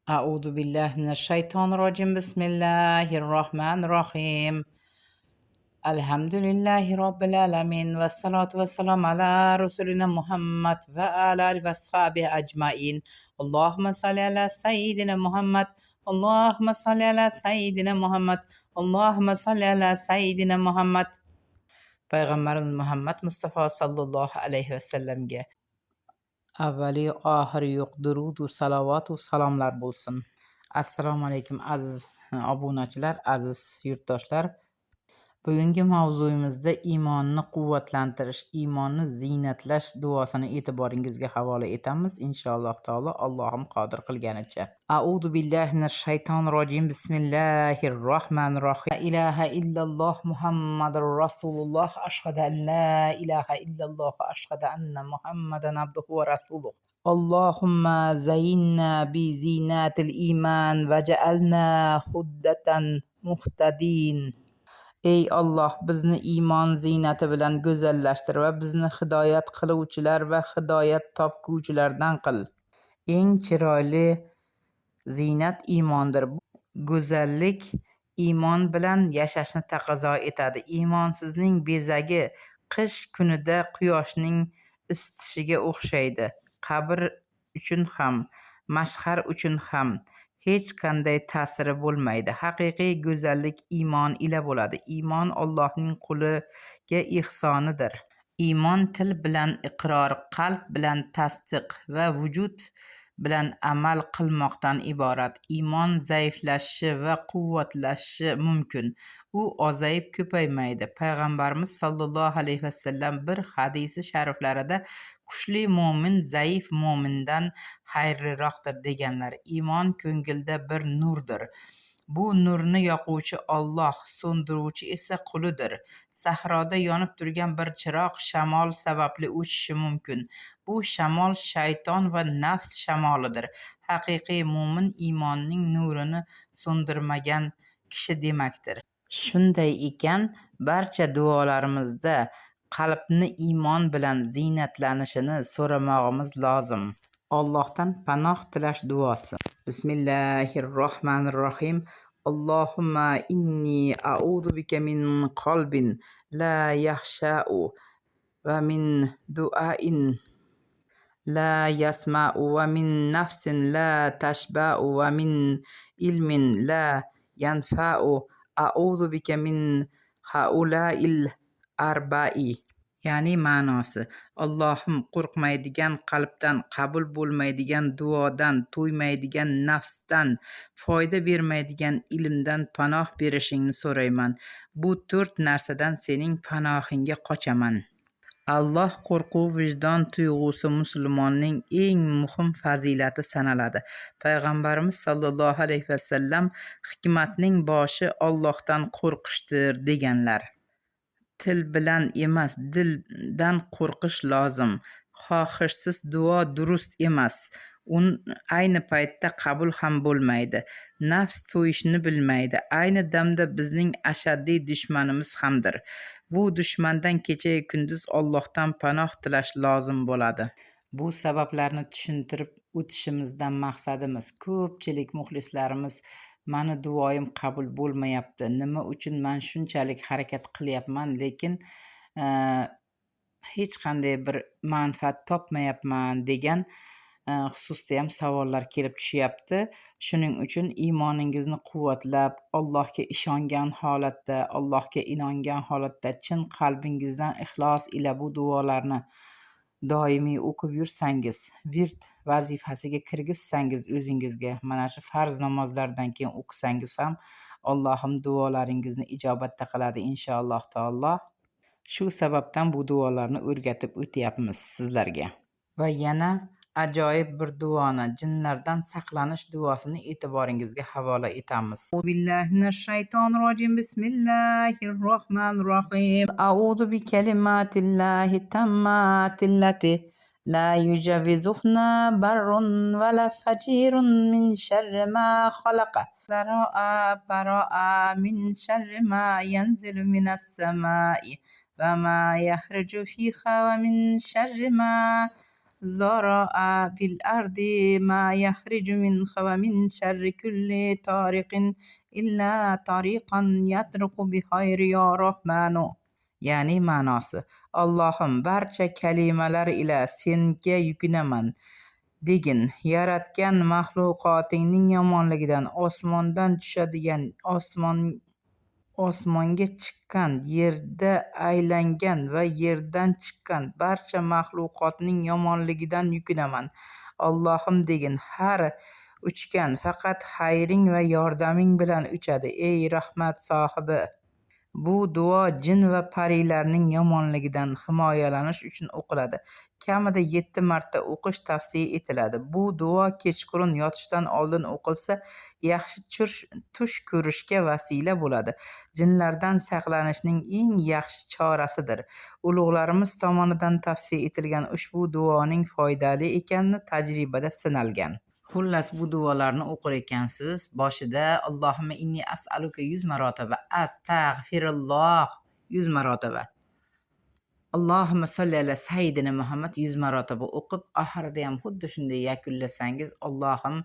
A'udhu billahi minash shaytonir rojim. Bismillahir rohmanir rohim. Alhamdulillahi robbil alamin va salatu vassalam ala rasulina Muhammad va ala alihi va ashabihi ajmain. Allohumma salli ala sayyidina Muhammad. Allohumma salli ala sayyidina Muhammad. Allohumma salli ala sayyidina Muhammad. Payg'ambarimiz Muhammad Mustafa sallallohu alayhi vasallamga avvali oxiri yo'q durudu salovatu salomlar bo'lsin. Assalomu alaykum, aziz obunachilar, aziz yurtdoshlar. Bugungi mavzuyimizda iymonni quvvatlantirish, iymonni ziynatlash duosini e'tiboringizga havola etamiz inshaalloh taolo, Allohim qodir qilganicha. A'udhu billahi minash shaytonir rojim. Bismillahir rohmanir rohim. La ilaha illalloh Muhammadur Rasululloh. Ashhadu an la ilaha illalloh va ashhadu anna Muhammadan abduhu va rasuluh. Allohumma zayyinna bi zinatil iymon va ja'alna huddatan muhtadin. Ey Alloh, bizni iymon ziynati bilan go'zallashtir va bizni hidoyat qiluvchilar va hidoyat topguvchilardan qil. Eng chiroyli ziynat iymondir. Go'zallik iymon bilan yashashni taqozo etadi. Iymonsizning bezagi qish kunida quyoshning isitishiga o'xshaydi. Qabr uchun ham, mahshar uchun ham hech qanday ta'siri bo'lmaydi. Haqiqiy go'zallik iymon ila bo'ladi. Iymon Allohning quliga ehsonidir. Iymon til bilan iqror, qalb bilan tasdiq va vujud bilan amal qilmoqdan iborat. Iymon zaiflashishi va quvvatlashishi mumkin. U ozayib ko'paymaydi. Payg'ambarimiz sollallohu alayhi vasallam bir hadisi shariflarida kuchli mo'min zaif mo'mindan xayrliroqdir deganlar. Iymon ko'ngilda bir nurdir. Bu nurni yoquvchi Alloh, so'ndiruvchi esa qulidir. Sahroda yonib turgan bir chiroq shamol sababli o'chishi mumkin. Bu shamol shayton va nafs shamolidir. Haqiqiy mo'min iymonning nurini so'ndirmagan kishi demakdir. Shunday ekan, barcha duolarimizda qalbni iymon bilan ziynatlanishini so'ramog'imiz lozim. Allohdan panoh tilash duosi. Bismillahir rohmanir rohim. Allohumma inni a'udhu bika min qalbin la yakhsha'u va min du'ain la yasma'u va min nafsin la tashba'u va min ilmin la yanfa'u. A'udhu bika min haula'il arba'i. Ya'ni ma'nosi: Allohim, qo'rqmaydigan qalbdan, qabul bo'lmaydigan duodan, to'ymaydigan nafsdan, foyda bermaydigan ilmdan panoh berishingni so'rayman. Bu to'rt narsadan sening panohingga qochaman. Alloh qo'rquv, vijdon tuyg'usi musulmonning eng muhim fazilati sanaladi. Payg'ambarimiz sollallohu alayhi vasallam hikmatning boshi Allohdan qo'rqishdir deganlar. Til bilan emas, dildan qo'rqish lozim. Xohishsiz duo durust emas. Ayni paytda qabul ham bo'lmaydi. Nafs to'yishni bilmaydi. Ayni damda bizning ashaddiy dushmanimiz hamdir. Bu dushmandan kecha-yu kunduz Allohdan panoh tilash lozim bo'ladi. Bu sabablarni tushuntirib o'tishimizdan maqsadimiz, ko'pchilik muxlislarimiz mani duoyim qabul bo'lmayapti, nima uchun man shunchalik harakat qilyapman, lekin hech qanday bir manfaat topmayapman degan xususda ham savollar kelib tushyapti. Shuning uchun iymoningizni quvvatlab, Allohga ishongan holatda, Allohga inongan holatda, chin qalbingizdan ixlos ila bu duolarni doimiy o'qib yursangiz, virt vazifasiga kirgizsangiz o'zingizga, mana shu farz namozlardan keyin o'qisangiz ham Allohim duolaringizni ijobatda qiladi inshaalloh taolo. Shu sababdan bu duolarni o'rgatib o'tyapmiz sizlarga. Va yana ajoyib bir duoni, jinlardan saqlanish duosini e'tiboringizga havola etamiz. Billahi minash shaytonir rojim. Bismillahir rohmanir rohim. A'udhu bi kalimatillahi tammatillati la yujawizuhna barrun va la fajirun min sharri ma khalaqa. Zaro'a baro'a min sharri ma yanzilu minas samai va ma yahriju fiha va min sharri ma Zara'a fil ardi ma yahricu minha ve min şerri kulli tariqin illa tariqan yatruku bi hayri ya Rahmanu. Ya'ni ma'nosi: Allohim, barcha kalimalar ila senga yukinaman. Degin, yaratgan maxluqotingning yomonligidan, osmondan tushadigan, osmonga chiqqan, yerda aylangan va yerdan chiqqan barcha maxluqotning yomonligidan yukinaman. Allohim degin, har uchgan faqat xayring va yordaming bilan uchadi, ey rahmat sohibi. Bu duo jin va parilarning yomonligidan himoyalanish uchun o'qiladi. Kamida 7 marta o'qish tavsiya etiladi. Bu duo kechqurun yotishdan oldin o'qilsa, yaxshi tush ko'rishga vasila bo'ladi. Jinlardan saqlanishning eng yaxshi chorasidir. Ulug'larimiz tomonidan tavsiya etilgan ushbu duoning foydali ekani tajribada sinalgan. Xullas, bu duolarni o'qir ekansiz, boshida Allohumma inni as'aluka 100 marotaba, astag'firulloh 100 marotaba, Allohumma solli ala sayyidina Muhammad 100 marotaba o'qib, oxirida ham xuddi shunday yakunlasangiz, Allohim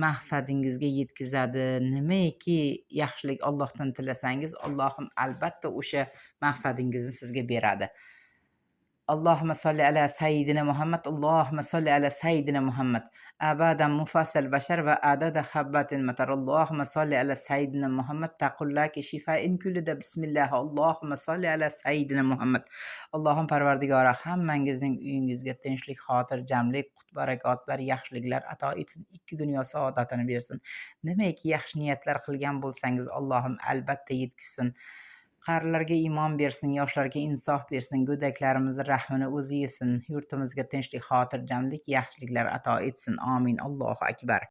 maqsadingizga yetkazadi. Nimaiki yaxshilik Allohdan tilasangiz, Allohim albatta o'sha maqsadingizni sizga beradi. Allohumma solli ala sayyidina Muhammad, Allohumma solli ala sayyidina Muhammad. Abadan mufassal bashar va adada habbatin matar. Allohumma solli ala sayyidina Muhammad. Taqullaki shifain kullida bismillah. Allohumma solli ala sayyidina Muhammad. Allohim Parvardigora hammangizning uyingizga tinchlik, xotirjamlik, qut barakotlar, yaxshiliklar ato etsin. Ikki dunyo saodatini bersin. Nimaiki yaxshi niyatlar qilgan bo'lsangiz, Allohim albatta yetkazsin. Qarilarga iymon bersin, yoshlarga insof bersin, go'daklarimizni rahmini o'zi yesin, yurtimizga tinchlik, xotirjamlik, yaxshiliklar ato etsin. Amin. Allohu akbar.